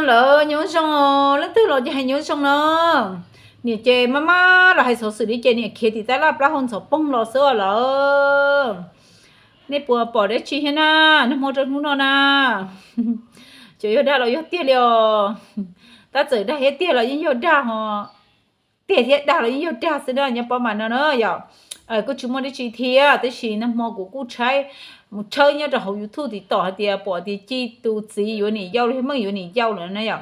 Lawv nyob zoo, leej twg los ces hais nyob zoo no. Niam ces maj maj los hais xov xwm li ces niam khiav tim tab laj plaub hau ntxhov poog los xwb os lawm. Nej puas pom dab tsi thiab na, nag hmo rau hnub no na? Cov yog dag los yog tiag li os. Tab txawm dag thiab tiag los yeej yog dag ho, tiag thiab dag los yeej yog dag xwb na, nyob pob mas no na yom. Kuj tsis muaj dab tsi thiab, tab sis nag hmo kuv kuj tshaib, mus tshawb nyob rau hauv YouTube tim tom hais tias pom tias Ci tus txiv yuav niam yau los yog Meej yuav niam yau lawm na yom.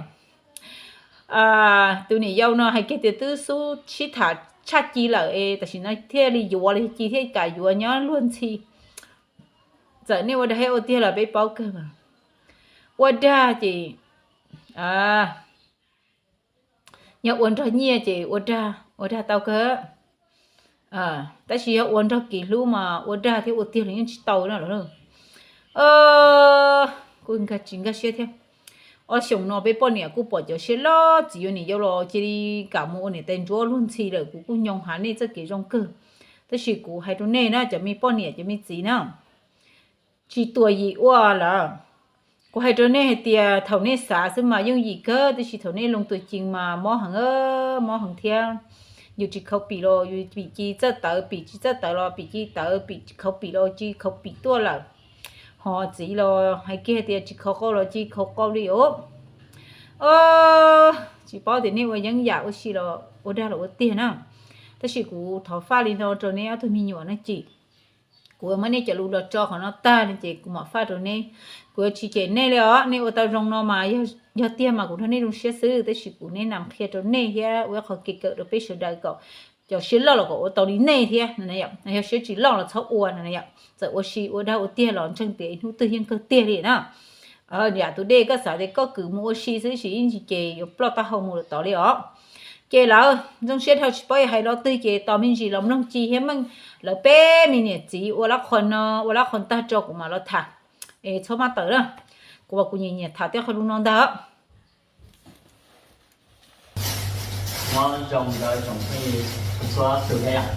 Tus niam yau no hais kiag tias twb xub sib tham tshaj Ci lawm es tam sim no thiaj li yuav los Ci thiaj kam yuav nyob luag ntxhi. Txawm nej ua dag thiab ua tiag los peb paub kawg mas. Ua dag ces yog ua nrog nyiaj ces ua dag ua dag tau kawg, tab sis yog ua nrog kev hlub mas ua dag thiab ua tiag los yeej tsis tau na lawm. Kuj nkag tsis nkag siab thiab. Ob xyoos no peb poj niam kuj pom cov siab loj, txiv yuav niam yau los cia li kam mus ua niam tais ntsuab luag ntxhi lawm, kuv kuj nyoo hav nej txoj kev zoo kawg. Tab sis kuv hais rau nej na cov me poj niam cov me txiv na, tsis tuam yim ua lawm. Kuv hais rau nej hais tias thaum nej xav xwb mas yooj yim kawg, tab sis thaum nej loo tus cees mas mob heev, mob heev thiab. Yus tsis khaus pim los yus pim Ci txawj tawv, pim tsis txawj tawv los pim Ci tawv, pim khaus pim los Ci khaus pim tuaj lawm. Ho txiv los hais kiag tias tsis khaus qau los Ci khaus qau li os. Tsis paub tias nej ua yeeb yam ua si los ua dag los ua tiag na. Tab sis kuv thov faj li no rau nej ob tug me nyuam na Ci. Kuv muab nej cov lus los tso qhov no tag no ces kuv mam faj rau neb. Kuv yuav tsis cem nej li os, nej ua tau zoo no mas yog tiag mas kuv nrog nej zoo siab xwb, tab sis kuv neb nam qhia rau nej thiab ua ib qho kev kawm rau peb sawv daws kom cov siab loj los kom ua tau li nej thiab. Yog siab tsis loj los txhob ua no yom. Txawm ua si ua dag ua tiag los ntseeg tias ib hnub twg yeej kawg tiag li na. Yam tus dej koj xav tias koj kwv mus ua si xwb sis ib ntsis ces yuav ploj taub hau mus lawm tod li os. Ces lawv zoo siab dhau tsis paub yuav hais lo twg ces tos me ntsis los mloog Ci thiab Meej lawv peb me niam txiv ua lab qhua no ua lab qhua ntag tso kuv mam los tham. Es txhob maj tawm na, kuv kuv nyiam nyiam tham tej qho lus no ntag. Nyob zoo rau tsoom phooj ywg txhua txhua tus thiab yom.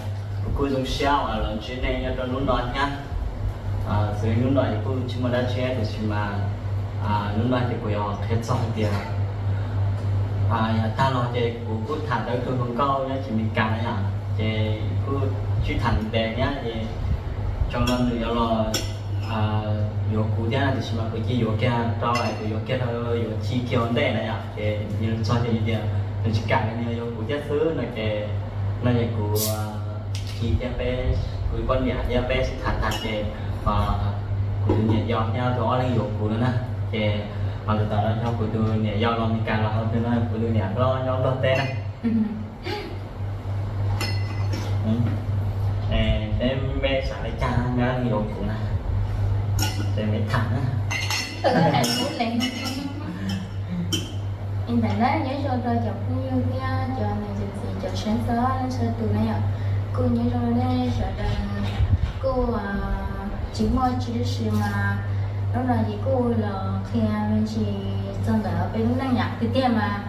Kuv kuj zoo siab uas los ntsib nej nyob rau hnub no thiab. Xws li hnub no kuj tsis muaj dab tsi tiam sis mas hnub no ces kuv yuav qhia txog hais tias yav tag los ces kuv kuj tham tau ib tug hluas nkauj nyob tsis Mes Kas na yom, ces kuj sib tham ntev thiab ces zoo no nws yuav los yuav kuv thiab tiam sis mas kuv cia yuav kiag rau, kuv yuav kiag rau yuav Ci kiag ua ntej na yom, ces yog txog ces tias nws tsis kam li nws yuav kuv thiab xwb no ces no ces kuv Ci thiab peb, kuv poj niam thiab peb sib tham tag ces kuv tus niam yau thiab tus ob leeg yuav kuv no na. Ces ho tus tom no yog kuv tus niam yau los Mes Kas los, ho tus no kuv tus niam hlob nyob Nplog teb na. Peb, peb xav li cas nyob yuav kuv na, ces me tham na. Li ntawd na, nyob zoo rau cov phooj ywg thiab cov niam cov txiv cov saib txog leej txhua tus na yom. Kuj nyob zoo nej sawv daws, kuj tsis muaj tsi dab tsi mas hnub no ces kuj los qhia me ntsis txog ntawm peb lub neej yom. Tiag tiag mas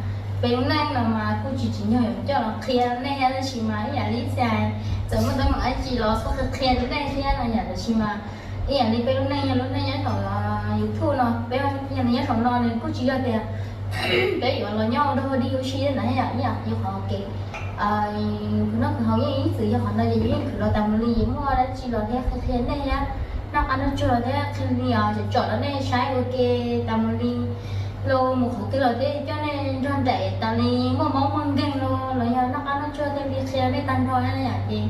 peb lub neej no mas kuj tsis tsim nyog yuav coj los qhia nej thiab, tab sis mas ib yam li xav txawm muaj teeb meem dab tsi los txhob qhia rau nej thiab no yom, tab sis mas ib yam li peb lub neej yog lub neej nyob saum YouTube no, peb yog li nyob saum no nws kuj tsis yog tias peb yuav los nyob ua dog ua dig ua si ntawd yom, ib yam li qhov kev khwv noj khwv haus yeej ib txwm yog qhov ntawd ces yeej khwv los tas mus li, muaj dab tsi los thiaj qhia qhia nej thiab, noj qab noj tsuag los thiab qhia li os, tsom tsom rau nej saib ua ke tas mus li. Los mus qhov twg los thiaj coj nej nrog nraim tas li, muaj mob muaj nkeeg los los yog noj qab noj tsuag thiaj li qhia nej tag nrho na yom. Ces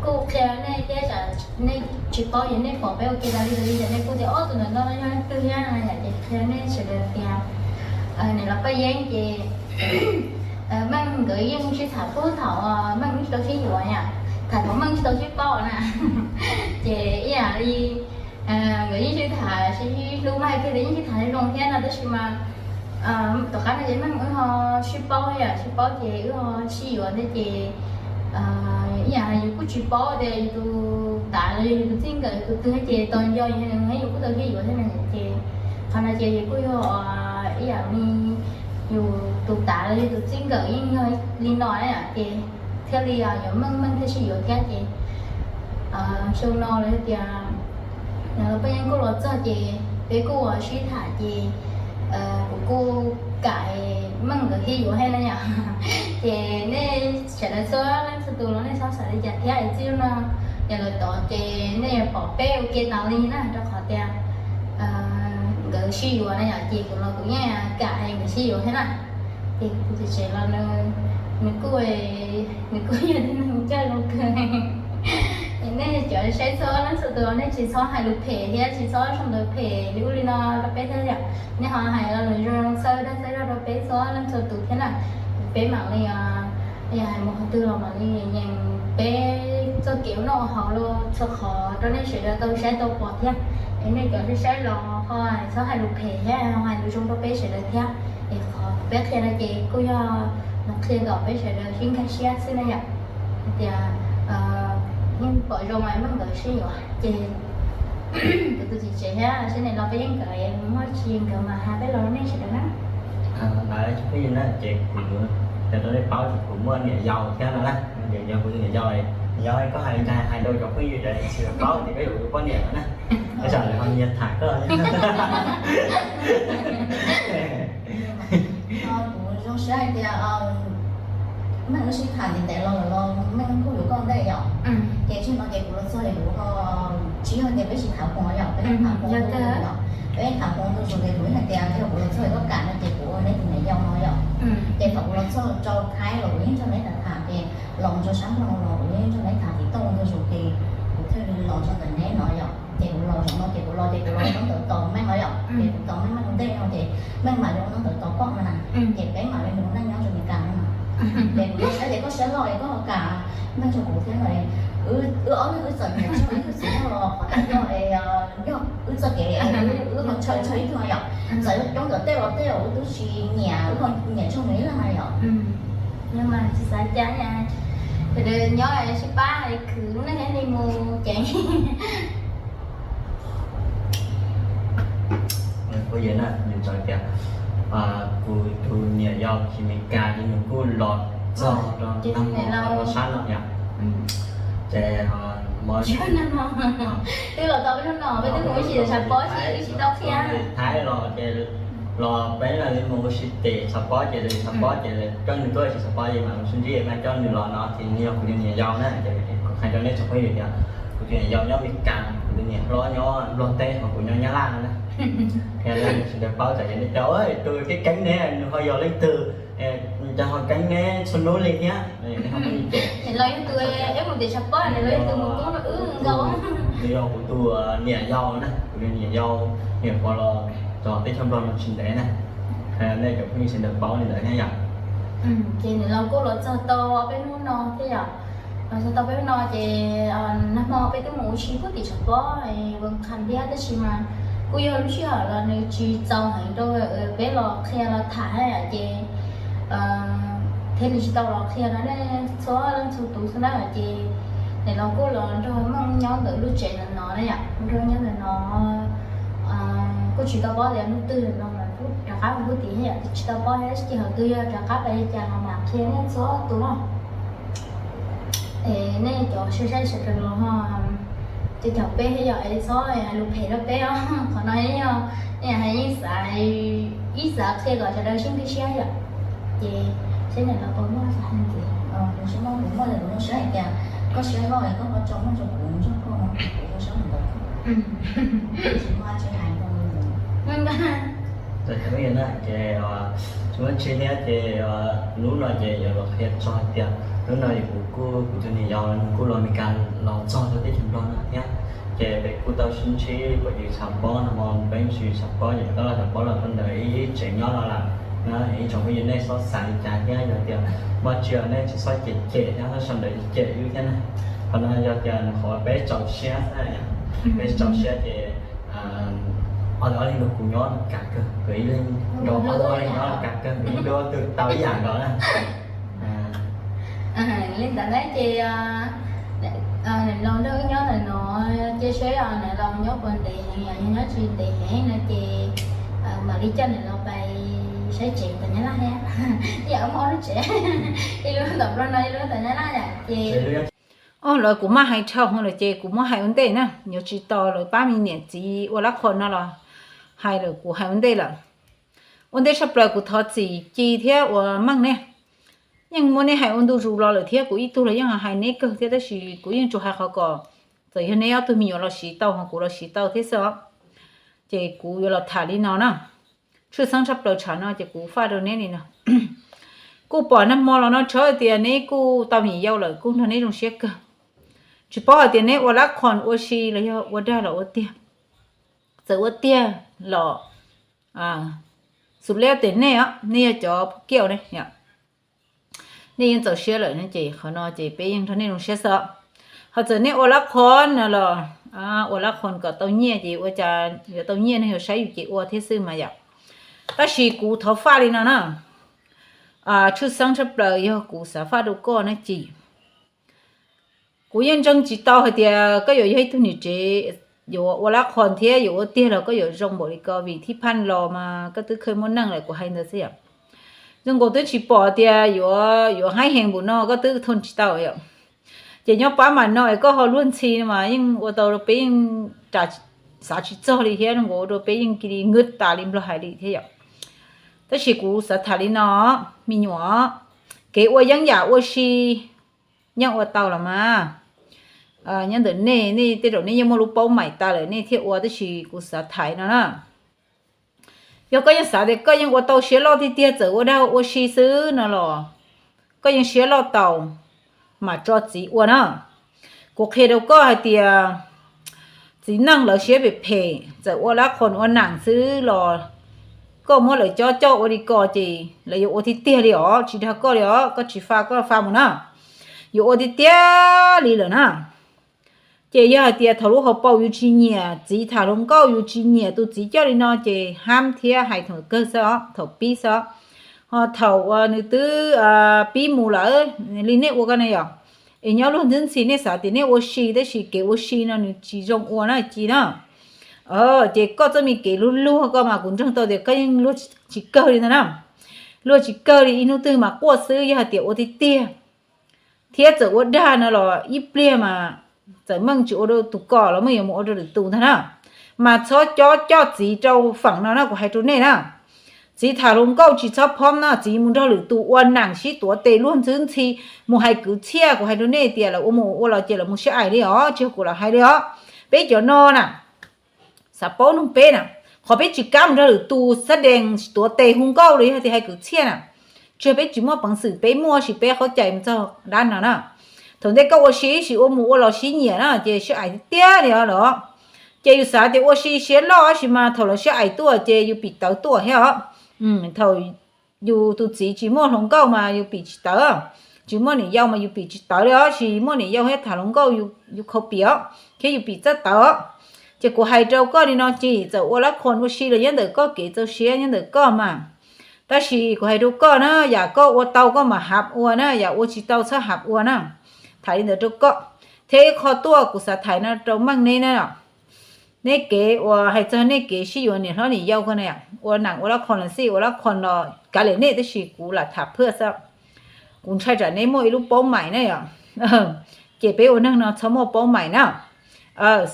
kuj qhia nej thiab, nej tsis paub ces nej pom peb ua ke tas li tas li ces nej kuj tias ob tug ntawm no yog leej twg thiab na yom. Ces qhia nej sawv daws tias niam laus Paj Yeeb ces Meej nkawd yeej sib tham pub thaum Meej tsis tau sib yuav yom, tham thaum Meej tsis tau sib paub na. Ces ib yam li nkawd yeej sib tham sib hlub mas hais tias yeej sib tham zoo thiab no, tab sis mas tom qab no ces Meej wb ho sib paub yom, sib paub ces wb ho sib yuav thiab ces ib yam yus kuj tsis paub tias yus tus tav los yog yus tus txij nkawm yus tus twg ces tos nco yus thiab yus kuj tau sib yuav thiab na. Ces qhov no ces yus kuj yog ib yam li yus tus tav los yog tus txij nkawm yeej yog li no na yom, ces thiaj li yuav Meej Meej thiaj sib yuav thiab ces xyoo no los yog tias Paj Yeeb kuj los txog ces peb kuj ua sib tham ces kuv kuj kam meej nkawd thiaj yuav thiab na yom. Ces nej sawv daws txhua leej txhua tus los nej txhob xav li cas thiab, txij no yog lawv tod ces nej yuav pom peb ua ke tas li na, rau qhov tias nkawd sib yuav na yom, ces kuv los kuv yeej kam nkawd sib yuav thiab na. Ces kuv tus txiv tsev los nws kuj, nws kuj yog neeg coj zoo kawg. Es nej cov saib txhua leej txhua tus nej tsis txhob hais lus phem thiab tsis txhob sau ntawv phem li ub li no rau peb thiab yom. Nej ho hais los lus zoo zoo, txhawb dag txhawb zog rau peb txhua leej txhua tus thiab na. Peb mam li, yog hais mus qhov twg los mam li yees peb txoj kev ua noj ua haus los txhua qhov rau nej sawv daws tau saib tau pom thiab. Es nej cov saib saib los ho txhob hais lus phem thiab, hais lus zoo rau peb sawv daws thiab. Es qhov peb qhia no ces kuj yog los qhia kom peb sawv daws sib nkag siab xwb na yom. Hais tias yeej pom zoo mas meej nkawd sib yuav ces kuv tus txiv tsev thiab seb nws los peb yeej nkawd muaj tsis nkawd mas hais peb los nej sawv daws na. Lawv cov phooj ywg na ces kuv yuav rau nej paub tias kuv muaj niam yau thiab no na. Ces yog kuv niam yau, niam yau koj hais li cas hais rau cov phooj ywg cov tsis paub tias koj yuav kuv poj niam no na. Ua cas lawv ho nyias tham koj. Kuv zoo siab hais tias meej wb sib tham ntev ntev los lawm los meej kuj yuav koj ntej yom. Ces tsis no ces kuv los txog es kuv ho tsis yog tias peb tsis tham foos yom, peb tham foos yom, peb tham foos ntu zus ces kuv hais tias yog kuv los txog es koj kam no ces kuv ua neb tus niam yau no yom. Ces thaum kuv los txog rau Thaib los kuv yeej nrog neb tham tham ces los rau sab Nplog los kuv yeej nrog neb tham tim toj ntu zus ces kuv thiaj li los rau ntawm neb no yom. Ces kuv los zaum no ces kuv los ces kuv los ntaub ntawv tos meej no yom, ces kuv tos meej meej ua ntej no ces meej mam li ua ntaub ntawv tos koj no na, ces peb mam li mus ua neej nyob rau Meskas no na. Ces kuv saib tias koj siab loj es koj ho kam meej rau kuv thiab no. Wb ob leeg wb txawm nyiam tshaj ib tug txiv neej los qhov tas yog, yog wb txoj kev wb ho ntshaw ntshaw ib tug no yom. Txawm coob ntawm tej los tej los wb twb tsis nyiam, wb ho nyiam tshaj nws ib leeg na yom. Yog mas tsis xav cas, sawv daws nyob sib pab khwv lub neej thiab li mus ceev. Kuv yawm na, nws txawm tias kuv tus niam yau tsis Meskas ces nws kuj los txog rau sab no yom. Ces twb los tau peb hnub no peb twb mus ua si tshav pob ces wb tsis tau qhia. Thaib los ces los peb mam li mus ua si tim tshav pob ces tshav pob ces coj nws tuaj tim tshav pob ces mam mus sib ntsib mas coj nws los no ces nws yog kuv tus niam yau na. Ces kuv hais rau nej tsoom phooj ywg tias kuv tus niam yau nyob Meskas, kuv tus niam hlob nyob Nplog teb ho kuv nyob Nyab Laj no na. Qhia rau sawv daws paub tsam ces nej tias tus keeb keeb ne nws ho yog leej twg, cas ho keeb ne txhua hnub li thiab. Nws los yog tus, eb mus tim tshav pob nws los yog tus mus koob rau wb nkaus. Nws yog kuv tus niam yau na, kuv tus niam yau, niam pog los txog teb chaws Nplog no tsis ntev na. Qhia nej cov phooj ywg sawv daws paub li ntawd thiab yom. Ces nws los kuj los txog tau peb hnub no thiab yom. Los txog tau peb hnub no ces nag hmo peb twb mus ua si puag tim tshav pob Vaj Qha thiab tab sis mas kuj yog lub sij hawm los nws tsis txaus heev rau peb los qhia los tham thiab yom ces thiaj li tsis tau los qhia rau nej txhua leej txhua tus xwb na. Ces nws los kuj los nrog Meej nyob ntawm lub tsev ntawm no na yom, nrog nyob ntawm no kuj tsis tau paub tias hnub twg no mas rov qab mus puag tim thiab yom, tsis tau paub thiab, sij hawm twg yog rov qab pais li cas los mam qhia nej txhua tus na. Es nej cov saib saib sawv daws los ho, cov caum peb thiab yom, es txhob hais lus phem rau peb os. Qhov no yog nej hais yeej xav, ib xav qhia kom sawv daws sib ntsib siab yom. Ces seb nws los puas muaj xav hais ntxiv. Kuv tsis muaj, kuv muaj li kuv zoo siab hais tias koj siab loj es koj ho tso muaj rau kuv nrog koj, kuv zoo siab mus ntawm koj. Tsis muaj tsis hais rau. Ces tsis muaj tsi thiab ces hnub no ces yuav los qhia txog hais tias hnub no kuv kuj, kuv tus niam yau nws kuj los Meskas los txog rau teb chaws Nplog no thiab. Ces peb kuj tau sib ntsib puag tim tshav pob no, peb ntsib tshav pob ces peb los tshav pob los rau ntawm ib tsev nyob no lawm na. Ib tsoom phooj ywg nej txhob xav li cas thiab, yog tias muaj tsi los nej tsis txhob cem cem thiab, txhob sau ntawv cem wb thiab na. Qhov no yog tias nws qhov peb txaus siab, peb txaus siab ces ob leeg, ob leeg nrog kuv nyob Meskas kawg, kuv ib leeg nrog ob leeg nyob Meskas kawg, kuv ib leeg nrog ob tug tau ib yam nkaus na. Li ntawd na ces nws los nrog wb nyob ntawm no, cia seb nws los nyob puas ntev heev, yog nyob tsis ntev heev no ces mam li coj nws los pais saib tsev tom Nyab Laj thiab. Ib yam wb muaj ob lub tsev, ib lub tom Nplog no, ib lub tom Nyab Laj yom. Ces ob lawm kuv maj hais dhau lawm ces kuv muab hais ua ntej na, yuav tsis tau lawv pab me niam txiv ua lab qhua no los hais lawm kuv hais ua ntej lawm. Ua ntej tshaj plaws kuv thov txim Ci thiab uas Meej ne, yeej muab neb hais ua ntu zus los lawm thiab kuv ib tug los yeej hais neb kawg thiab, tab sis kuv yeej tsuas hais qhov kom txawm yog neb ob tug me nyuam los siv tau ho kuv los siv tau thiab xwb os. Ces kuv yuav los tham li no na, tshwj xeeb tshaj plaws tshav no ces kuv faj rau neb li no. Kuj pom nag hmo los no tshawb tias neb kuj tau niam yau lawm kuj nrog neb zoo siab kawg. Tsis paub hais tias neb ua lab qhos ua si los yog ua dag los ua tiag. Txawm ua tiag los xus liab tes nej os, nej yog cov phuj kiaj ne, nej yeej txaus siab lawm no ces qhov no ces peb yeej nrog nej zoo siab xwb. Ho txawm nej ua lab qhos no los ua lab qhos kom tau nyiaj ces ua cas yuav tau nyiaj neeg yuav saib yus ces ua thiab xwb mas yom. Tab sis kuv thov faj li no na, tshwj xeeb tshaj plaws yog kuv xav faj rau koj na Ci. Kuv yeej ntseeg tsis tau hais tias koj yuav yog ib tug niam tsev yuav ua lab qhos thiab yuav ua tiag los koj yuav zoo npaum li ko, vim thib phaj los mas koj twb kheej muaj neej lawm, kuv hais ntawd xwb yom. Zoo nkaus twb tsis pom tias yuav, yuav haib heev npaum no koj twb thoo tsis tau yom. Ces nyob pab mam no es koj ho luag ntxhi no mas yeej ua tau rau peb yeej xav tsis txog li thiab, zoo nkaus ua rau peb yeej cia li ngwb tas li nplog hais li thiab yom. Tab sis kuv xav tham li no, me nyuam, kev ua yeeb yam ua si yeej ua tau los mas. Nyob ntawm nej, nej tej zaum nej yeej muaj lub paub maim tas lawm nej thiaj ua, tab sis kuv xav tham no na. Yog koj yeej xav tias koj yeej ua tau siab loj tiag tiag txawm ua dag ua si xwb no los koj yeej siab loj tau mas tso txiv ua na. Kuv qhia rau koj hais tias txiv neej lawv siab phem phem, txawm ua lab qhos ua nam xwb los koj muab lawv cob coj ua li ko ces lawv yuav ua tiag tiag li os, tsis dag koj li os, koj tsis fa koj fa mus na, yuav ua tiag tiag li lawm na. Ces yog hais tias thaum lub hauv paus yus tsis nyiam, txiv tham hluas nkauj yus tsis nyiam, tus txiv coj li no ces hab thiab hais thaum kawg xwb os, thaum pib xwb os. Ho thaum uas nws twb pib mus lawm li nej ua ko ne yom, es nyob luag ntxhi ntxhi nej xav tias nej ua si, tab sis kev ua si no nws tsis zoo ua na Ci na. Ces koj txoj me kev luag luag ko mas kuv ntseeg tau tias koj yeej luag tsis kawg li ntag na. Luag tsis kawg li, ib hnub twg mas quaj xwb, yog hais tias ua tiag tiag thiab txawm ua dag no los ib pliag mas txawm Meej tsis ua rau tus ko los Meej yuav mus ua rau lwm tus ntag na. Mas txhob cob coj txiv rau feem no na, kuv hais rau nej na. Txiv tham hluas nkauj tsis txhob phob no, txiv mus nrog lwm tus ua nam sib tuav tes luag ntxhi ntxhi, mus hais kwv txhiaj, kuv hais rau nej tias lawv ua mus ua los ces lawv mus sib aim li os, tsis yog kuv lam hais li os. Peb cov no na, xav paub nug peb na, qhov peb tsis kam mus nrog lwm tus xab dees tuav tes hu nkauj los yog tias hais kwv txhiaj na, tsis yog peb tsis muaj peev xwm, peb muaj, sis peb qhaub cai mus txog dab no na. Thaum ntej koj ua si ib sim ua mus ua los sib nyiam na ces sib aim tiag tiag li os los. Ces yus xav tias ua si siab loj tab sis mas thaum lawv sib aim tuaj ces yus pim tawv tuaj thiab os. Thaum yus tus txiv tsis muaj hluas nkauj mas yus pim tsis tawv, tsis muaj niam yau mas yus pim tsis tawv li os, tsis muaj niam yau thiab tham hluas nkauj yus khau pim os, thiab yus pim txawj tawv os. Ces kuv hais rau koj li no Ci, txawm ua lab qhos ua si los nyob ntawm koj kev txaus siab nyob ntawm koj mas, tab sis kuv hais rau koj na, yam koj ua tau koj mam hab ua na, yam ua tsis tau txhob hab ua na. Tham li ntawd rau koj. Thiab ib qho tuaj kuv xav tham no rau Meej neb na, neb kev uas hais txog nej kev sib yuav niam hlob niam yau ko na, ua nam ua lab qhos los xij, ua lab qhos los kav liam nej, tab sis kuv lam tham phwj xwb. Kuv ntshai tsam neb muaj ib lub paub maim na yom. Ces peb ua neeg no txhob muaj paub maim na.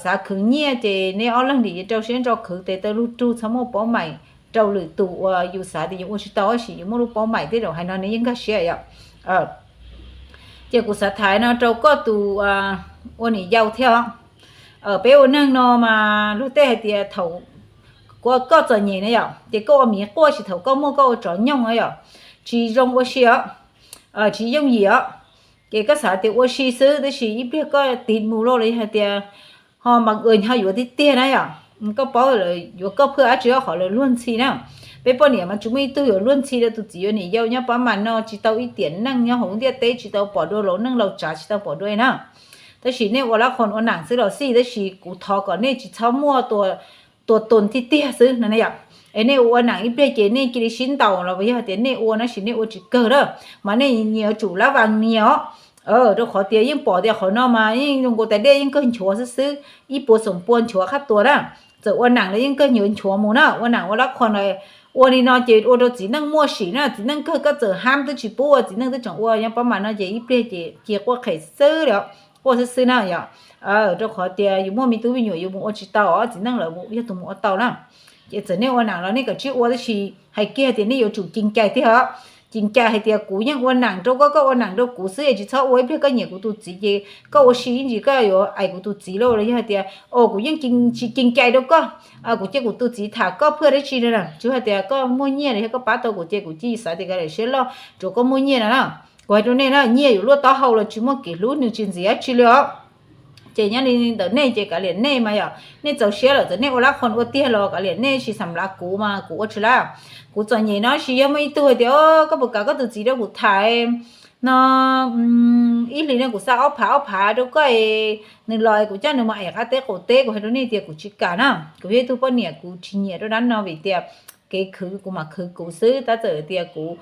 Xav khwv nyiaj ces neb ob leeg nim yuav rau siab ntso khwv tes taw lug rug, txhob muaj paub maim rau lwm tus uas yus xav tias yus ua tsis tau tab sis yus muaj lub paub maim, tej zaum hais no neb yeej nkag siab yom. Ces kuv xav tham no rau koj tus ua niam yau thiab os. Peb ua neeg no mas luag tej hais tias thaum koj txom nyem na yom, ces koj ua miv quaj, tsis thaum koj muaj koj ua tsov nyooj na yom, tsis zoo ua si os, tsis yooj yim os. Ces koj xav tias ua si xwb, tab sis ib pliag koj tiv mus lauj los yog hais tias ho mas ua nyuag yuav tiag tiag na yom. Koj paub lawv yuav koj phwj dab tsi, qhov lawv luag ntxhi na. Peb poj niam mas tsis muaj ib tug yuav luag ntxhi rau tus txiv yuav niam yau nyob pab mas no, tsis tau ib tiam neej nyob hauv ntiaj teb, tsis tau pom dua laus neej laus tsav, tsis tau pom dua na. Tab sis nej ua lab qhos ua nam xwb los xij, tab sis kuv thov kom nej tsis txhob muaj tua tus tiag tiag xwb no yom. Es nej ua ua nam ib pliag ces nej cia li sib ntaus los yog tias nej ua na, sis nej ua tsis kawg na, mas nej nyias yuav tsum lab vas nias os. Rau qhov tias yeej pom tias qhov no mas yeej zoo nkaus tais dej yeej kawg nchuav xwb xwb, ib puas xoom pua nchuav qhab tua na. Txawm ua nam los yeej kawg nchuav nchuav mus na, ua nam ua lab qhos na. Ua li no ces ua rau txiv neej muaj sim na, txiv neej kawg koj txawm hab twb tsis pub ua, txiv neej twb tseem ua nyob pab mas no ces ib pliag ces cia quaj qhem xwb li, quaj xwb xwb na yom. Rau qhov tias yus muaj me tub me nyuam yus mus ua tsis tau os, txiv neej lawv yog tus mus ua tau na. Ces txawm nej ua nam los nej kav tsij ua, tab sis hais kiag tias nej yuav tsum ceev cai tiag os. Ceev cai hais tias kuv yeej ua nam rau koj, koj ua nam rau kuv xwb, tsis txhob ua ib pliag koj nyiam kuv tus txiv ces koj ua si ib ntsis koj yuav aim kuv tus txiv lauj, los yog hais tias, o, kuv yeej tsis ceev cai rau koj, kuv cia kuv tus txiv tham koj phaj dab tsi no na, tsuas hais tias koj muaj nyiaj los yog koj pab tau kuv ces kuv cia xav tias kav liam siab loj rau koj muaj nyiaj no na. Kuv hais rau nej na, nyiaj yuav luaj taub hau los tsis muaj kev hlub, nws tsis ntxiv dab tsi li os. Ces nyob li ntawm nej ces kav liam nej mas yom, nej txaus siab lawm txawm nej ua lab qhon ua tiag los kav liam nej, tsis xam lav kuv mas kuv ua tsis lab. Kuv txom nyem no, tsis yog muaj ib tug hais tias, o, koj puas kam koj tus txiv rau kuv tham no, ib hlis no kuv xa ob phav ob phav rau koj, nws los kuv coj nws mus ev qab teb qaum teb. Kuv hais rau nej tias kuv tsis kam na, kuv yog ib tug poj niam kuv tsis nyiam rau dab no vim tias kev khwv kuv mam khwv kuv xwb, tab txawm tias kuv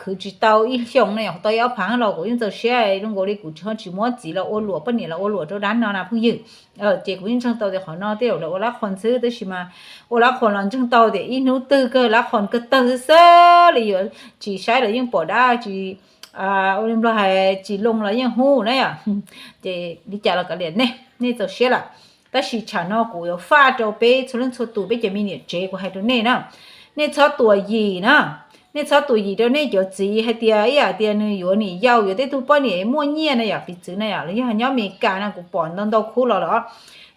khwv tsis tau ib xyoos no, tau ib ob phav los kuv yeej txaus siab, zoo nkaus li kuv ho tsis muab txiv los ua luam, poj niam los ua luam rau dab no na phooj ywg. Ces kuv yeej ntseeg tau tias qhov no tej zaum lawv ua lab qhon xwb, tab sis mas ua lab qhon los ntseeg tau tias ib hnub twg kawg lab qhon kawg tawg xwb xwb li, yuav tsis saib los yeej pom dab, tsis, ua li Nplog hais tsis loo los yeej hu na yom. Ces li cas los kav liam nej, nej txaus siab lawm. Tab sis tsam no kuv yuav faj rau peb txhua leej txhua tus, peb cov me niam tsev, kuv hais rau nej na, nej txhob tuam yim na. Nej txhob tuam yim rau nej cov txiv hais tias ib yam tias nws yuav niam yau, yuav tej tug poj niam muaj nyiaj na yom, piv txwv na yom, los yog nyob Amelikas no kuv pom ntau ntau khub los lawm.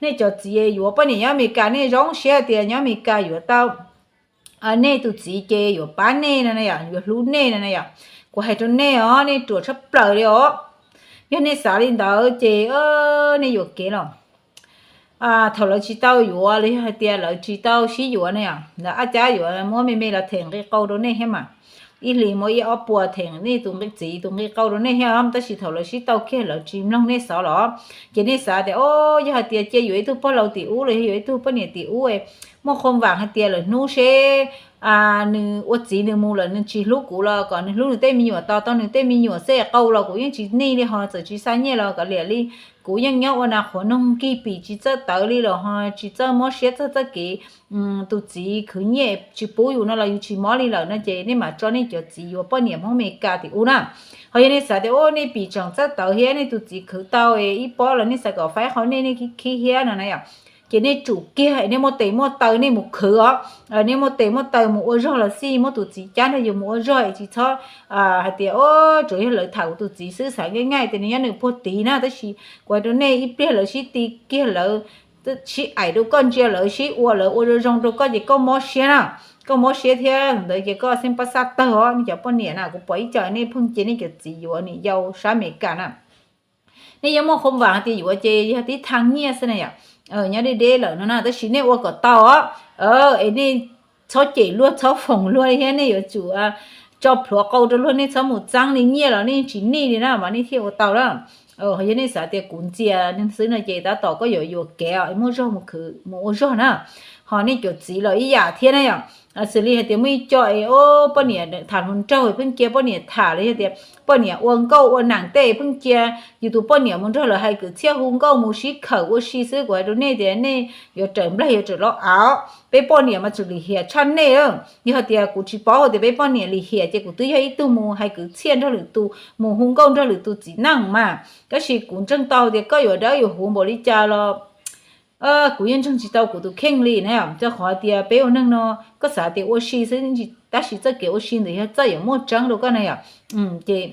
Nej cov txiv yuav poj niam nyob Amelikas, nej zoo siab tias nyob Amelikas yuav tau nej tus txiv ces yuav pab nej no na yom, yuav hlub nej no na yom. Kuv hais rau nej os, nej ruam tshaj plaws li os. Yog nej xav li ntawd ces nej yuam kev los. Thaum lawv tsis tau yuav los yog hais tias lawv tsis tau sib yuav na yom, lawv ab cab yuav muab me me los them nqi qau rau nej thiab mas. Ib hlis muab ib ob puas them nej tus txiv tus nqi qau rau nej thiab, tab sis thaum lawv sib tau kiag lawv tsis mloog nej xov los, ces nej xav tias, o, yog hais tias cia yuav ib tug pog laus tim ub los yog yuav ib tug poj niam tim ub, muaj qhov vam hais tias lawv hnub seb nws ua txiv nws mus lawm nws tsis hlub kuv los kom nws hlub nws tej me nyuam, tos tau nws tej me nyuam xwb, qau los kuv yeej tsis nij li, ho txawm tsis xa nyiaj los kav liam li. Kuv yeej nyob ua nas qhuav noog nkig pim tsis txawj tawv li los ho tsis txawj mob siab txog txoj kev tus txiv khwv nyiaj tsis pub yus no los yus tsis mob li lawm no ces nej mam tso nej cov txiv yuav poj niam Hmoob Amelikas tim ub na. Ho yog nej xav tias, o, nej pim tseem txawj tawv thiab nej tus txiv khwv tau ib pob los nej xav kom faib qhov nej, nej khib khib thiab no na yom, ces nej tsum kiag es nej muaj tes muaj taw nej mus khwv os. Nej muaj tes muaj taw mus ua zog los xij, muab tus txiv cab nrog yus mus ua zog es tsis txhob hais tias, o, tsuas yog lawv tham kuv tus txiv xwb, xav nqaij nqaij tias nws nyob nws puag tid na, tab sis kuv hais rau nej, ib pliag lawv sib ti kiag, lawv sib aim rau koj, ntsia lawv sib ua, lawv ua zoo zoo rau koj ces koj mob siab na. Koj mob siab thiab ntawd ces koj xeeb pab xaj tawg os. Nej cov poj niam na, kuv pom ib co nej pheej cia nej cov txiv yuav niam yau sab Amelikas na. Nej yuav muaj qhov vam hais tias yuav ces yog tib thaj nyiaj xwb na yom, nyob deb deb lawm no na, tab sis nej ua kom tau os, es nej txhob cem luag txhob foom luag li thiab, nej yuav tsum tso plhuav qau rau luag, nej txhob mus txeeb li, nyiaj los nej tsis nij li na mas nej thiaj ua tau na. Yog nej xav tias kuv ntxias xwb no ces tab tom koj yuav yuam kev es muaj zog mus khwv mus ua zog na. Ho nej cov txiv los ib yam thiab na yom, xws li hais tias muaj ib co es, o, poj niam tham hluas nraug pheej cia poj niam tham los yog tias poj niam ua nkauj ua nam tej pheej cia yus tus poj niam mus nrog lawv hais kwv txhiaj hu nkauj mus sib khawm ua si xwb. Kuv hais rau nej tias nej yuav raws nplaig yuav raws los av. Peb poj niam mas tseem lim hiam tshaj nej. Yog hais tias kuv tsis paub hais tias peb poj niam lim hiam ces kuv twb yog ib tug mus hais kwv txhiaj nrog lwm tus, mus hu nkauj nrog lwm tus txiv neej mas, tab sis kuv ntseeg tau tias koj yuav dawb yuav huv npaum li cas los kuv yeej ntseeg tsis tau kuv tus kheej li na. Rau qhov tias peb ua neeg no, koj xav tias ua si xwb, tab sis txoj kev ua si ntawd yog txawj yuav muaj tseeb rau koj na yom. Ces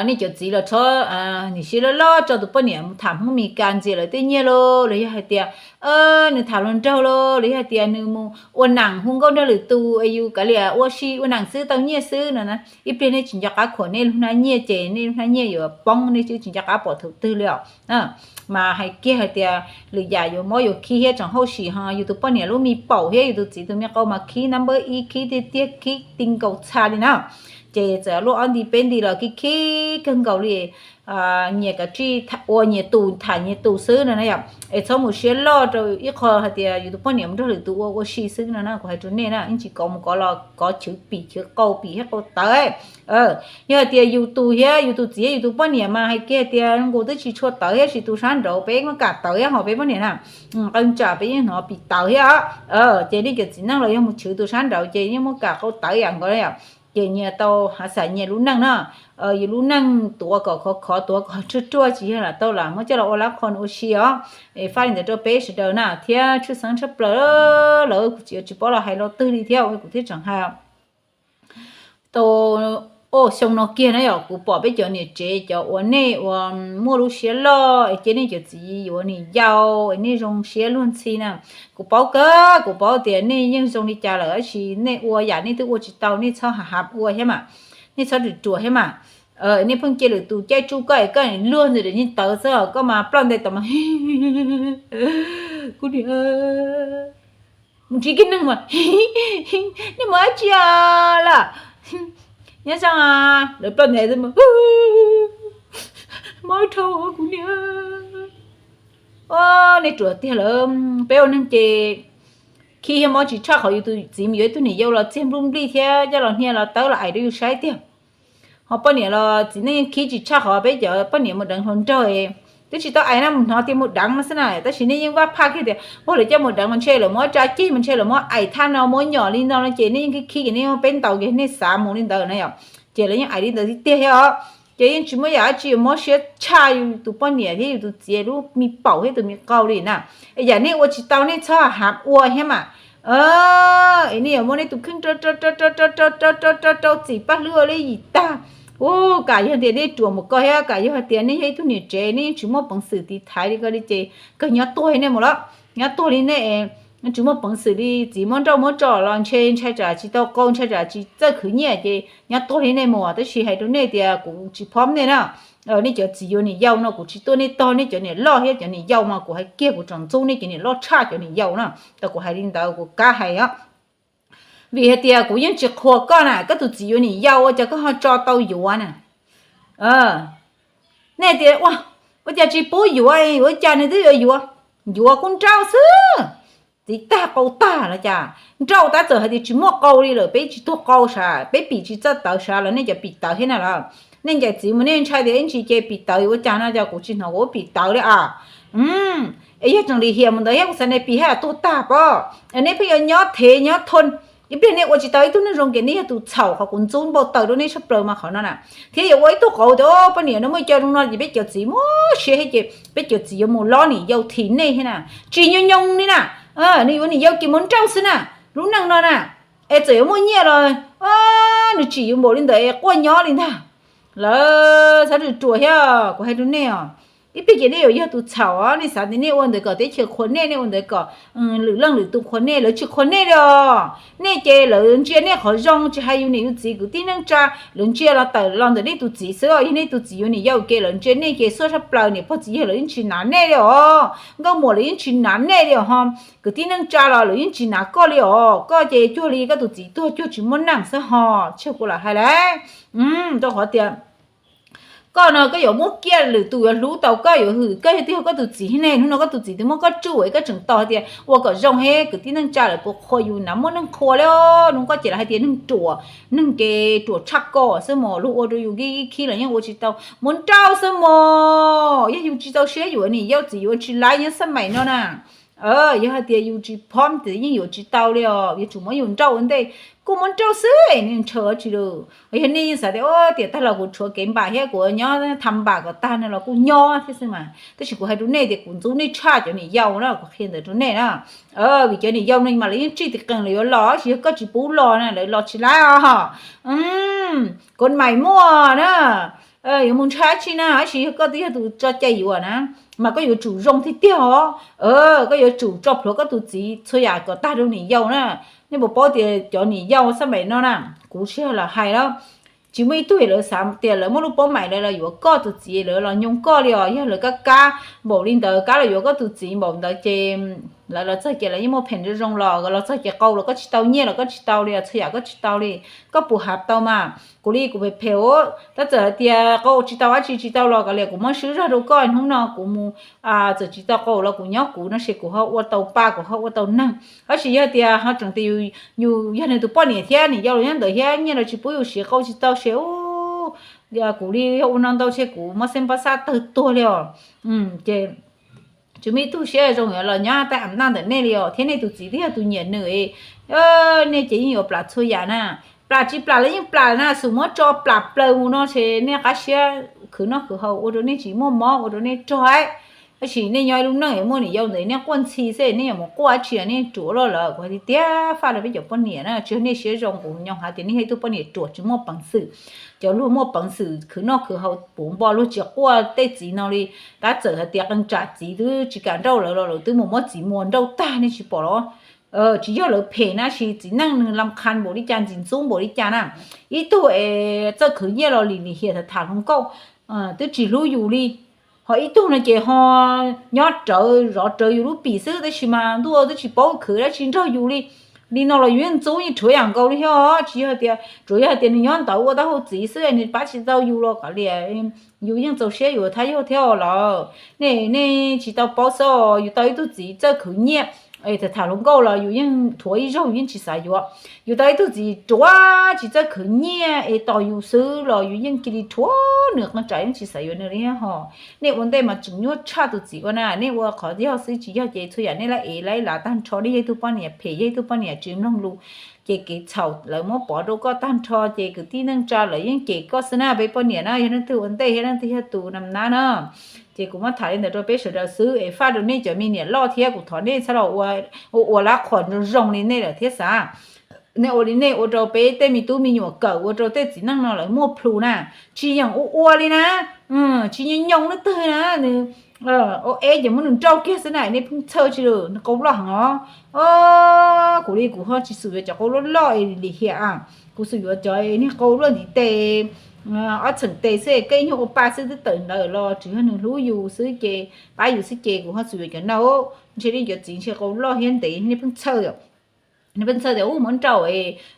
nej cov txiv los txhob nim siab loj loj tso tus poj niam mus tham Hmoob Mes Kas ntxias lawv tej nyiaj lauj, los yog hais tias nws tham hluas nraug lauj, los yog hais tias nws mus ua nam hu nkauj nrog lwm tus es yus kav liam ua si ua nam xwb tau nyiaj xwb no na. Ib pliag nej tsis nco qab khuam nej lub hnab nyiaj ces nej lub hnab nyiaj yuav poob, nej tsis nco qab pom thaum twg li os. Mas hais kiag hais tias lwm yam yuav mob yuav khib thiab tseem hauj sim ho yus tus poj niam lub me paum thiab yus tus txiv tus me qau mas khib nab npawb ib, khib tiag tiag, khib ti nkaus txha li na. Ces txawm luaj ob nti peb nti los khib khib kawg nkaus li. Nyias kav tsij ua nyias tus, tham nyias tus xwb no na yom. Es txhob mus siab loj rau ib qho hais tias yus tus poj niam mus nrog lwm tus ua ua si xwb no na. Kuv hais rau nej na, yeej tsis kov mus kov los, kov chwv pim chwv qau, pim thiab qau tawv. Yog hais tias yus tus thiab yus tus txiv thiab yus tus poj niam mas hais kiag hais tias nkaus twb tsis tshua tawv thiab, sis tus sab nraud peb muab kam tawv thiab, ho peb poj niam na, qee tsam peb yeej hnov pim tawv thiab. Ces nej cov txiv neej los yog mus chwv tus sab nraud ces yeej muab kam qau tawv yam nkaus yom. ces nyias tau hav xas nyias lub neej na. Yus lub neej tuav kom khov khov, tuav kom ruaj ruaj, tsis yog lam tau lam muab coj los ua lab qho ua si os. Faj li ntawd rau peb sawv daws na, thiab tshwj xeeb tshaj plaws lawm, kuv tsis, tsis paub los hais lo twg li thiab, kuv thiaj tseem hais tau. Xyoo no kiag na yom, kuv pom peb cov niam tsev cov uas nej uas muaj lub siab loj es cia nej cov txiv yuav niam yau es nej zoo siab luag ntxhi na. Kuv paub kawg, kuv paub tias nej yeej zoo li cas lawm, tab sis nej ua yam nej twb ua tsis tau, nej txhob hav hav ua thiab mas, nej txhob ruam ruam thiab mas. Nej pheej cia lwm tus caij tsuj koj es koj luag ntawm yeej tawv xwb, koj mas ploj ntais tau mas. Kuv niam, mus ntsib kiag neeg mas, nej mus dab tsi lawm? Nyob zoo, lawv ploj ntais xwb mas, mob dhau kuv niam. Nej ruam tiag lawm, peb ua neeg ces khib thiab mob tsis tshaj qhov yus tus txiv mus yuav ib tug niam yau los txiag nplub nplij thiab coj los hnia los tawb los aim rau yus saib tiag. Ho poj niam los txiv neej yeej khib tsis tshaj qhov peb cov poj niam mus deev hluas nraug, twb tsis tau aim na, mus hnov tias mus deev no xwb na, tab sis nej yeej vaj phaj kiag tias ua lawv coj mus deev mas ntshe lawv muab tsa ceg mas ntshe lawv muab aim thaj no muab nyom li no no ces nej yeej khib khib ces nej yeej peb ntaus ces nej xav mus li ntawd na yom. Ces lawv yeej aim li ntawd tiag tiag thiab os. Ces yeej tsis muaj yam dab tsi mob siab tshaj yus tus poj niam thiab yus tus txiv lub me paum thiab tus me qau li na. Es yam nej ua tsis tau nej txhob hav ua thiab mas. Es nej yuav muab nej tus kheej rau rau txim paj hlwb ua li yim tag. Ua kam yog tias nej ruam mus ko thiab kam yog hais tias nej yog ib tug niam tsev nej yeej tsis muaj peev xwm tiv thaiv li ko li ces kawg nyob tuag li nej mus lawm. Nyob tuag li nej tsis muaj peev xwm li, txiv muab nrauj muab tso los ntshe ntshai tsam tsis tau qau, ntshai tsam tsis txawj khwv nyiaj ces nyob tuag li nej mus. Tab sis hais rau nej tias kuv tsis phob nej na. Nej cov txiv yuav niam yau no kuv tsis tuaj nej tog, nej cov niam loj thiab cov niam yau mas kuv hais kiag kuv tseem ntxub nej cov niam loj tshaj cov niam yau na. Tau kuv hais li ntawd kuv kam hais os. Vim hais tias kuv yeej tsis qhuas koj na, koj tus txiv yuav niam yau ua cas koj ho tso tau yuav na? Nej tias ua, ua cas tsis pub yuav, yuav cas nws twb yuav yuav, yuav kuj nrauj xwb. Txiv tag qau tag los cas, nrauj tab txawm hais tias tsis muaj qau li lawm, peb tsis tuag qau sav, peb pim tsis txawj tawv sav los nej cov pim tawv thiab na los. Nej ncaim txiv mus nej ntshai tias ib ntsis ces pim tawv yuav ua cas no ces kuv tsis hnov kuv pim tawv li as. Es yog tseem lim hiam mus ntawd thiab kuv xav nej pim thiab tuag tag pob. Nej pheej yuav nyob thev nyob thon, ib pliag nej ua tsis tau ib tug neeg zoo ces nej yog tus txhaum, qhov kuv ntxub npau taws rau nej tshaj plaws mas qhov no na. Thiab yuav ua ib tug qauv tias poj niam no muaj cov zoo no ces peb cov txiv muaj siab thiab ces peb cov txiv yuav mus lob niam yau thim nej thiab na. Tsis nyoo nyoo li na, nws yuav niam yau ces muab nrauj xwb na. Lub neej no na, es txawm yuav muaj nyiaj los nws tsim yus npaum li ntawd es quaj nyob li ntag. Lawv txhob ruam ruam thiab, kuv hais rau nej os. Ib pliag ces nej yuav yog tus txhaum os, nej xav tias nej ua ntawd kom teb chaws qhuas nej, nej ua ntawd kom lwm leej lwm tus qhuas nej, lawv tsis qhuas nej li os. Nej ces lawv ntsia nej qhov zoo, tsis hais yus niam yus txiv kwv tij neej tsa, lawv ntsia los tawm los ntawm nej tus txiv xwb os. Yog nej tus txiv yuav niam yau ces lawv ntsia nej ces xuaj tshaj plaws, niam pog txiv yawg lawv yeej tsis hnav nej li os. Nkauj muam lawv yeej tsis hnav nej li os ho. Kwv tij neej tsa los lawv yeej tsis hnav koj li os. Koj ces cuag li koj tus txiv tuag cuag tsis muaj neej xwb ho, tseg kuv lam hais lawm. Rau qhov tias koj no koj yuav muab kiag lwm tus yuav hlub tau koj yuav hwm koj, yog tiag koj tus txiv ne, hnub no koj tus txiv twb muab koj tsuj es koj tseem tau hais tias ua kom zoo thiab kwv tij neej tsa lawv puas qhuas yus na, muaj neeg qhuas li os. Hnub koj ces lawv hais tias neeg ruam, neeg kev ruam tshaj ko xwb mos, luag ua rau yus khib khib los yeej ua tsis tau, muab nrauj xwb mos. Yog yus tsis txaus siab yuav niam yau txiv yuav tsis laib nyob xab maim no na. Yog hais tias yus tsis phob ces yeej yuav tsis tau li os, yuav tsum muab yus nrauj ua ntej, kuj muab nrauj xwb, nws ntshaw dab tsi lawm. Yog nej yeej xav tias tiam tag los kuv tshuav kev npam thiab kuv nyob tham npam kom tag no los kuj nyob thiab xwb mas, tab sis kuv hais rau nej tias kuv ntxub nej tshaj cov niam yau na, kuv qhia ntawd rau nej na. Vim cov niam yau no mas lawv yeej tsij tis qees lawv yuav los, tab sis yog koj tsis pub los na lawv los tsis laib os. Koj maim muaj na, yuav mus ntshai dab tsi na, tab sis yog koj twb yog tus tso cai yuav na, mas koj yuav tsum zoo tiag tiag os. Koj yuav tsum tso plhuav koj tus txiv txhua yam kom tag rau niam yau na. Nej puas paub tias cov niam yau xab maim no na, kuv tsis yog lam hais lawm, tsis muaj ib tug lawv xav tias lawv muaj lub paub maim lawv los yuav koj tus txiv lawv los nyoo koj li os. Yog lawv kab kab npaum li ntawd, kab los yuav koj tus txiv npaum ntawd ces lawv los txog ces lawv yeej muaj pheem zoo zoo los, los txog ces qau los koj tsis tau, nyiaj los koj tsis tau li, txhua yam koj tsis tau li. Koj puas hav tau mas? Kuv li kuv phem phem, tab txawm hais tias qau tsis tau dab tsi tsis tau los kav liam, kuv muab swb zog rau koj, hnub no kuv mus, txawm tsis tau qau los kuv nyob kuv no ces kuv ho ua tau pa, kuv ho ua tau neeg. Tab sis yog tias ho tseem tias yus yog nws tus poj niam thiab niam yau los nyob ntawd thiab nyiaj los tsis pub yus siv, qau tsis tau ces kuv li yog ua no ntau ces kuv muab xeeb pab xab tawg tuag li os. Ces tsis muaj ib tug siab zoo yuav los nyob taj am naj ntawm nej li os, thiab nej tus txiv twb yog tus nyiam nws, nej ces yeej yuav plam txhua yam na. Plam tsis plam los yeej plam na, xum muab tso plam plaws mus no ces nej qab siab khwv noj khwv haus ua rau nej tsis muaj mob ua rau nej rog. Tab sis nej nyob ib lub neej es muaj niam yau ntawd nej quaj ntxhi xwb, nej yuav mus quaj dab tsi nej ruam loj lawm. Kuv hais tiag tiag faj rau peb cov poj niam na, tsis yog nej siab zoo, kuv nyob hais tias nej yog ib tug poj niam ruam tsis muaj peev xwm. Cov luag muaj peev xwm khwv noj khwv haus puv npo luag tsis quaj tej txiv no li. Tab txawm hais tias qee tsam txiv twb tsis kam nrauj lawv los lawv twb mus muab txiv muas nrauj tag nej tsis pom los? Tsis yog lawv phem na, sis txiv neej nws lam qhan npaum li cas, ntxim ntxub npaum li cas na. Ib tug es txawj khwv nyiaj los lim lim hiam tham tham hluas nkauj, twb tsis hlub yus li. Ho ib tug no ces ho nyob rawv zov rawv yus lub pim xwb, tab sis mas ntuj twb tsis paub khwv dab tsi nrog yus li. Li no los yus yeej ntxub yeej rhuav yam nkaus li thiab. Tsis yog tias, tsuas yog hais tias nws nyob ntawd ua taub hau txiv xwb, nws pab tsis tau yus los kav liam, yus yeej txaus siab yuav thab yug thiab lawm. Nej, nej tsis tau paub xwb, yus tau ib tug txiv txawj khwv nyiaj es tham tham hluas nkauj los yus yeej rhuav ib zaug yus yeej tsis xav yuav. Yus tau ib tug txiv ruam tsis txawj khwv nyiaj es tos yus xwb los yus yeej cia li rhuav nws qee tsam yeej tsis xav yuav nws li thiab ho. Nej ua ntej mas tseem nyuaj tshaj tus txiv ua na, nej ua qhov yog xwb, tsis yog ces txhua yam nej lab ev lab lav tag nrho. Nej yog ib tug poj niam phem, yog ib tug poj niam tsis mloog lus, ces kev txhaum lawv muab pov rau koj tag nrho, ces kwv tij neej tsa lawv yeej cem koj xwb na. Peb poj niam na yog leej twg ua ntej thiab leej twg yog tus nam nab na. Ces kuv muab tham li ntawd rau peb sawv daws xwb es faj rau nej cov me niam loj thiab, kuv thov nej txhob los ua, ua lab qhuas zoo zoo li nej lawm thiab xav. Nej ua li nej ua rau peb tej me tub me nyuam kawm ua rau tej txiv neej no lawv muaj plhus na, tsis yeem ua ua li na, tsis nyob nyob leej twg na, nws ua es ces muab nws nrauj kiag xwb na, nej pheej txhawj tsis lawm, nws qau loj heev os. Kuv li kuv ho tsis xum yuav cov qau loj loj es lim hiam, kuv xum yuav cov niag qau luaj ntiv tes ob txheem tes xwb, koj ib nyuag ua pa xwb twb tawm ntawd los tsuas yog nws hlub yus xwb ces pab yus xwb ces kuv ho xum yuav cov no. Ntshe nej cov txiv ntshe qau loj thiab ntev nej pheej txhawj. Nej pheej txhawj tias ub muab nrauj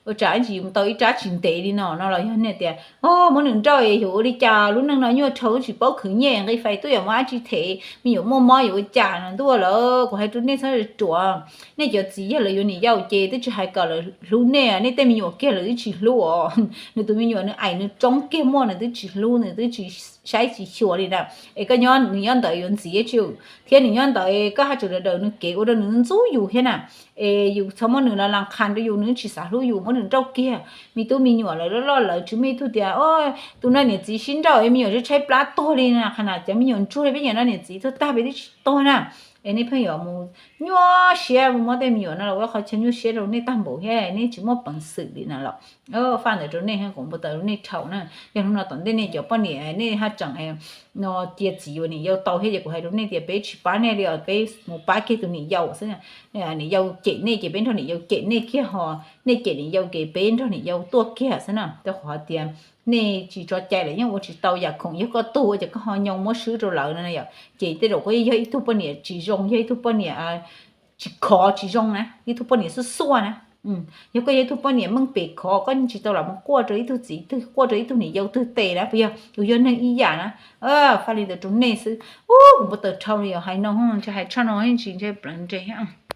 ua tsam ib ntsis yus mus tau ib rab tsis ntev li no no los yog nej tias o muab nws nrauj es yuav ua li cas, lub neej no nyuaj dhau tsis paub khwv nyiaj, nqi fais tuaj yuav muab dab tsi them, me nyuam muaj mob yuav ua cas no ntuj lawm. Kuv hais rau nej txhob ruam. Nej cov txiv yog lawv yuav niam yau ces twb tsis hais kom lawv hlub nej, nej tej me nyuam kiag lawv twb tsis hlub os. Nws tus me nyuam nws aim nws tsoob kiag muaj nws twb tsis hlub, nws twb tsis saib tsis xyuas li na. Es koj nyob, nws nyob ntawd yuav ntxiv tsis, thiab nws nyob ntawd koj haj tseem daws daws nws kev ua rau nws ntxub yus thiab na. Es yus txhob muab nws los las qhas rau yus, nws tsis xav hlub yus, muab nws nrauj kiag. Me tub me nyuam lawv loj loj lawv tsis muaj ib tug tias tus no niam txiv sib nrauj es me nyuam tshaib plab tuag li na, qhov na cov me nyuam ntsuag li peb niam no niam txiv tuag tag peb twb tsis tuag na. Es nej pheej yuav mus nyuaj siab muab tej me nyuam no los ua qhov chaw nyuaj siab rau nej tag npaum thiab nej tsis muaj peev xwm li na los. Faj ntawd rau nej, kuv npau taws rau nej dhau na. Yog hnub no tom ntej nej cov poj niam nej haj tseem no cia txiv yuav niam yau tau thiab ces kuv hais rau nej tias peb tsis pab nej li os, peb mus pab kiag tus niam yau xwb. Niam yau cem nej ces peb nrog niam yau cem nej kiag ho, nej cem niam yau ces peb nrog niam yau tuaj kiag xwb na. Rau qhov tias nej tsis tso cai lawm yeej ua tsis tau yam khoom, yog koj tuag ces koj ho nyoo muab swb rau lawv no yom. Ces tej zaum koj yog ib tug poj niam tsis zoo, yog ib tug poj niam tsis khov tsis zoo na, ib tug poj niam xuaj xuaj na. Yog koj yog ib tug poj niam meej pem khov, koj yeej tsis tau lam mus quaj rau ib tug txiv twg, quaj rau ib tug niam yau twg tes na, puas yog? Yus yog neeg ib yam na. Faj li ntawd rau nej xwb. Kuv npau taws dhau li os, hais no ntshe hais tshaj no tsis ntshe pleev nres.